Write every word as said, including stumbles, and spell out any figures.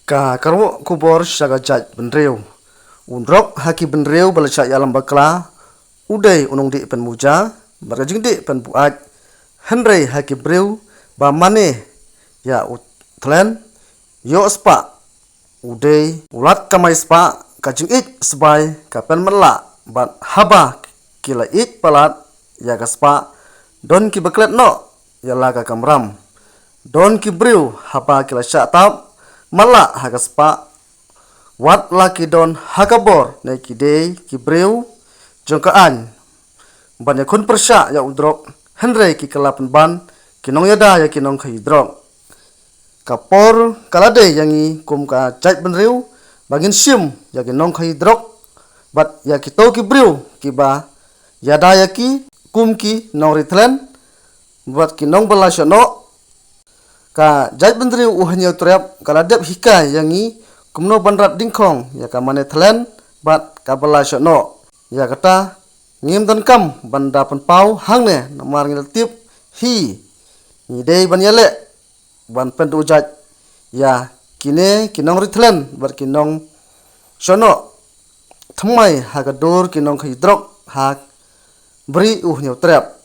Ka karwok khubor sha ka jaitbynriew. U drok ha ki bynriew ba la shah ïalam bakla u dei u nongdih pynmuja bad ka jingdih pynbuaid, hynrei ha ki briew ba mane ïa u thlen ïoh spah u dei u lad kamai spah, ka jingïeit sbai ka pynmatlah bad haba ki la ïeit palat ïa ka spah, don ki ba klet noh ïa la ka kamram. Don ki briew haba ki la shah tap matlah ha ka spah, wat la ki don ha ka bor ne ki dei ki briew jong ka aiñ ban ïakhun pyrshah ïa u drok, hynrei ki kylla pynban ki nongïada ïa ki nongkhaïi drok. Ka por ka la dei ïa ngi kum ka jaitbynriew ba ngin shim ïa ki nongkhaïi drok bad ïa kito ki briew kiba ïada ïa ki kum ki nongri thlen bad ki nongbylla shohnoh. Ka jaitbynriew u Hynñiewtrep ka la dep hikai ïa ngi kumno ban rat dingkhong ïa ka mane thlen bad ka bylla shohnoh. Ïa kata ngim donkam ban da pynpaw hangne namar ngi la tip hi. Ngi dei ban ïaleh ban pynduh jait ïa kine ki nongri thlen bad ki nongshohnoh thymmai ha ka dur ki nongkhaïi drok ha bri u Hynñiewtrep.